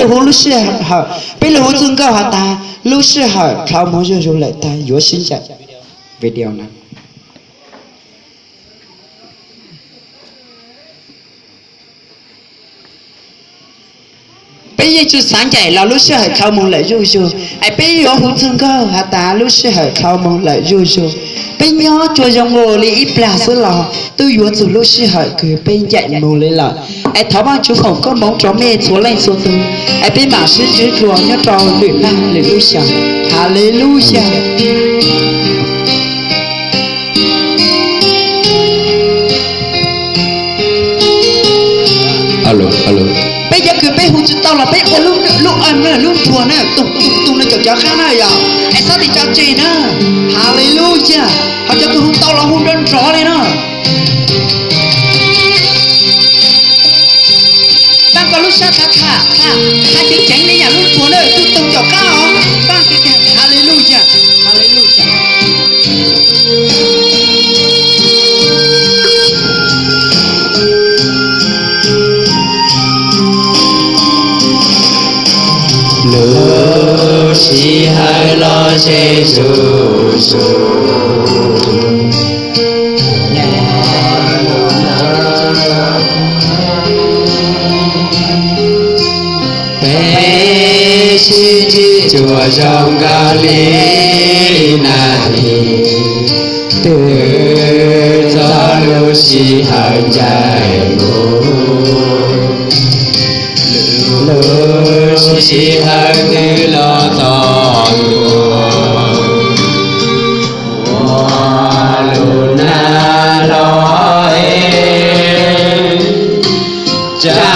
Peb hu lub sij hawm, peb los hu txij nkawm has tas lub sij hawm dhau mus zuj zus lawm tag, yuav sib ncaim video na. Peb yeej tsis xav ncaim los lub sij hawm dhau mus lawm zuj zus, es peb yuav hu txij nkawm has tas lub sij hawm dhau mus lawm zuj zus. Peb nyob tsuas zoo ua li ib plag xwb los twb yuav txog lub sij hawm kws peb ncaim mus li lawm. Es thov Vaajtswv foom koob hmoov rau mej txhua leej txhua tug, es peb mam sib ntsib dlua nyob rau lwm nag lwm lub xyoo. Haleluya. Peb cov kws peb hu tsis tau los peb ua lub, lub, lub nruas na, tus, tus, tus no caum cov qab na yog, es txhob tim tso tseg na. Haleluya. Ho cov kws hu tau los hu nrov nrov li no. Npaj koj lub sab tham, tham, tham, tham ceev ceev li yam lub nruas na, tus, tus caum qab os. Npaj kiag, haleluya, haleluya. Lub sij hawm los ze zuj zus. Peb sib ntsib tsuas zoo nkaus li ib nas this, twb txog lub sij hawm ncaim mus. Lub sij hawm twb los txog ntua, ua lub nag los es, tsa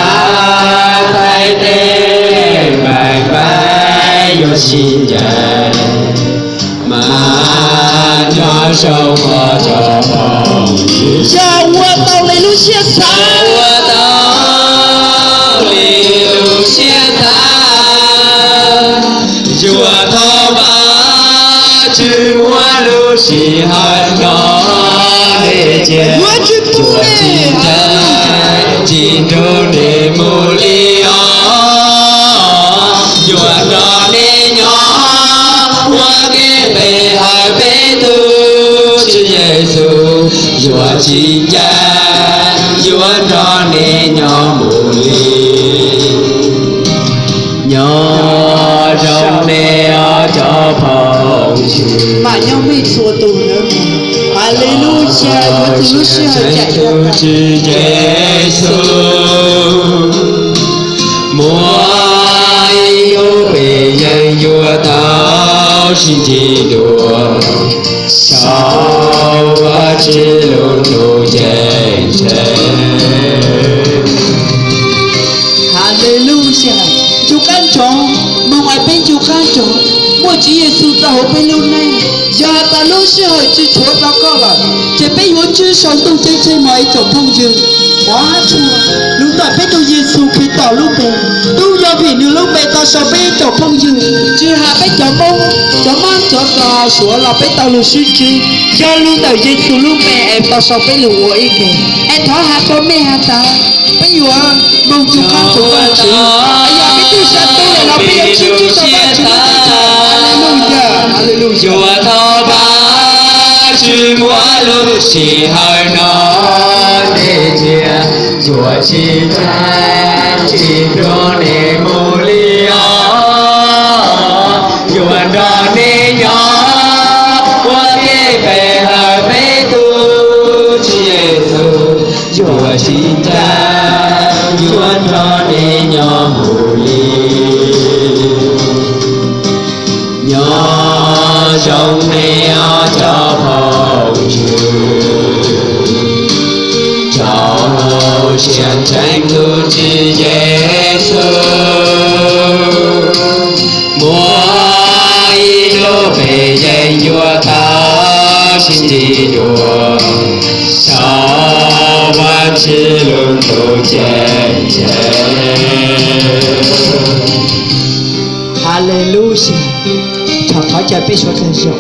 thaij teb npaim npaim yuav sib ncaim, mas nyob zoo os cov phooj ywg. Yog ua tau li lub siab xav, ua tau li lub siab xav, yuav thov Vajtswv muab lub sij hawm no, nej cia yuav tsis pub, yuav tsis ncaim, tsis nrog nej mus li os. Yuav nrog nej nyob ua ke pe hawm peb tug Tswv Yexus, yuav tsis ncaim, yuav nrog nej nyob mus li. Nyob zoo nej os cov phooj ywg, mam nyob mej txhua tus nawb. Haleluya, yuav txog lub sij hawm ncaim tus Tswv Yexus, muaj ib hnub peb yeej yuav tau sib ntsib dua saum Vajtswv lub ntuj ceeb tsheej. Haleluya. Ncu qab ntsoov, moog es peb ncu qab ntsoov muaj Tswv Yexus rau hauv peb lub neej. Yog has tas lub sij hawm tsis tshuav rau koj lawm, ces peb yuav ntsib saum ntuj ceeb tsheej mog ib tsoom phooj ywg. Qhov tshua, lug tawm peb tug Yexus Khetos lub npe, tub yog vim nws lub npe tau sau peb ib tsoom phooj ywg. Tsis has peb cov Moob, cov Mab, cov Suav los peb tau lug sib ntsib, yog lug ntawm Yexus lub npe es tau sau peb lug ua ib ke. Es thov has rau mej has tas peb yuav moog ncu qab ntsoov Vajtswv, yog peb tug sa tub lawm los peb yuav ntsib tau Vajtswv lub teb chaws. Haleluya, haleluya. Yuav thov Vajtswv muab lub sij hawm no, nej cia yuav tsis ncaim, tsis nrog nej mus li os. Yuav nrog nej nyob ua ke pe hawm peb tug Tswv Yexus, yuav tsis ncaim, yuav nrog nej nyob mus li. Nyob zoo nej os cov phooj ywg, rau siab ntseeg tus Tswv Yexus, muaj ib hnub peb yeej yuav tau sib ntsib dua saum Vajtswv lub ntuj ceeb tsheej. Haleluya. Thov, thov caw peb sawv daws zoo.